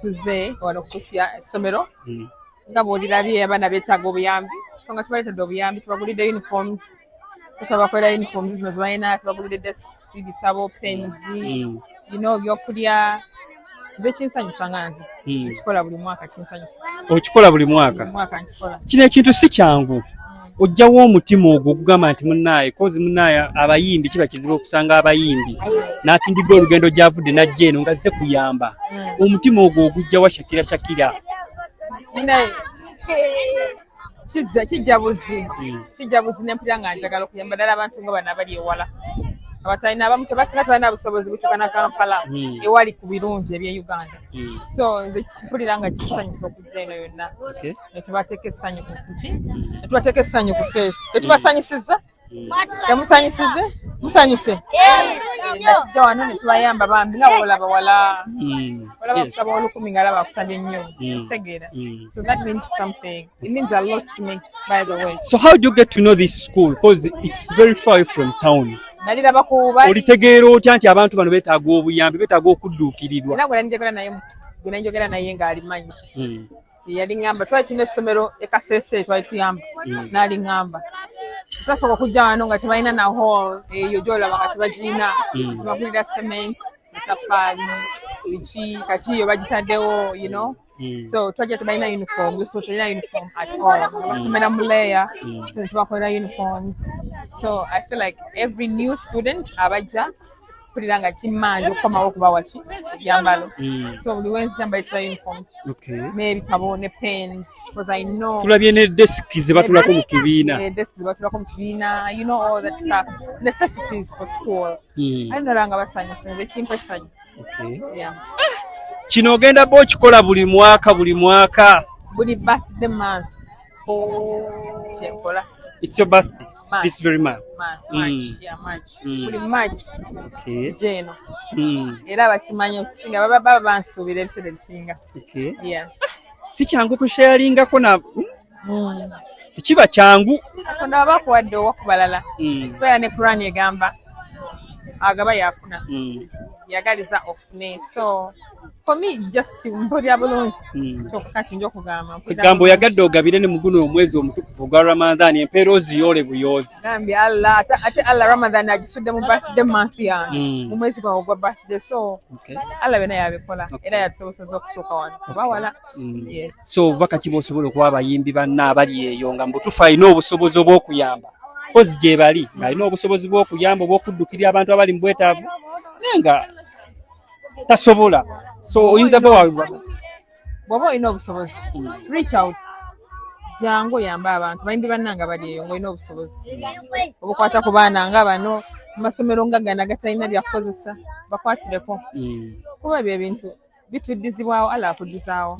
Tuzze wano kukusya essomero nga bw'olirabye, abaana beetaaga obuyambi, so nga tubaleetedde obuyambi. Tubagulidde uniforms, tubakolera uniforms zino zebalina, tubagulidde desks, bitabo, pens, byokulya. Nze kinsanyusa nga nze nkikola buli mwaka, kinsanyusa. Okikola buli mwaka? Buli mwaka nkikola. Kino ekintu si kyangu. Ojjawo omutima ogwo ogugamba nti munnaaye, 'cause munnaaye abayimbi kiba kizibu okusanga abayimbi n'atindigga olugendo gy'avudde n'ajja eno nga azze kuyamba. Omutima ogwo ogujjawa, Shakira Shakira? Naye kizza kijja buzi, kijja buzi nempulira nga njagala okuyamba ddala abantu nga bano abali ewala, abatalina, abamu tebasinga tebalina busobozi butuuka na Kampala ewali ku birungi ebye Uganda. So nze mpulira nga kisanyusa okujja eno yonna netubateeka essanyu ku kuki, netubateeka essanyu ku face. Tetubasanyusiza? Temusanyusize? Musanyuse? Nakijja wano netubayamba bambi nga bolaba wala olaba kusaba 1000 nga alaba akusabye nnyo, okitegeera? So that means something. It means a lot to me, by the way. So how do you get to know this school? Because it's very far away from town. Naliraba ku bali. Olitegeera otya nti abantu bano beetaaga obuyambi, beetaaga okudduukirirwa? Era gwe nali njogera naye ng'alimanyi, yali ŋŋamba twali tulina essomero e Kasese, twali tuyamba, n'ali ŋŋamba twasooka okujja wano nga tebalina na hall eyo gyolaba nga tebagirina. Tubagulira cement, etafaali, biki, kati eyo bagitaddewo. So twajja tebalina uniform, so telina uniform at all, nga basomera mu layer, so tubakolera uniforms. So I feel like every new student abajja mpulira nga kimmanja okukomawo okubawa ki ebyambalo. So buli wenzija mbayitira uniforms n'ebitabo ne pens, because I know Tulabye ne desiki ze batulako mu kibiina. Desk ze batulako mu kibiina, all that stuff, necessities for school. Ate ndala nga basanyuse, nze kimpa essanyu. Yeah. Kino ogenda ba okikola buli mwaka, buli mwaka? Buli birthday month kyenkola. It's your birthday March. this very month? March. March, yeah, March. Buli March sijja eno. Era bakimanyi okusinga baba bansuubira ebiseera ebisinga. Yeah. Si kyangu kusharingako na tekiba kyangu. Katonda baba akuwadde owa ku balala. Kubeera ne Quran egamba agaba yafuna, yagaliza ofune. So for me, just mpulira bulungi. Kyokka kinja okugamba mpulira Kugamba bulungi. Oyagadde ogabire ne muguno omwezi omutukuvu ogwa Ramadhan, empeera oziyoole buyoozi. Gambye Allah, ate Allah Ramadan agisudde mu birthday month yange, mu mwezi gwange ogwa birthday. So Allah byonna yabikola era yatusoboseza okutuuka wano oba wala. Yes. So obubaka ki bw'osobola okuwa abayimbi banna abali eyo nga mubutuufu alina obusobozi obw'okuyamba, 'cause gye bali ng'alina obusobozi bw'okuyamba, obw'okuddukirira abantu abali mu bwetaavu, naye nga tasobola? So oyinza bawa? Bw'oba olina obusobozi, reach out, jangu oyambe abantu. Bayimbi bannanga bali eyo ng'olina obusobozi obukwata ku baana nga bano mu masomero nga gano agatalina byakukozesa, bakwatireko, kuba ebyo ebintu bituddizibwawo, Allah akuddizaawo.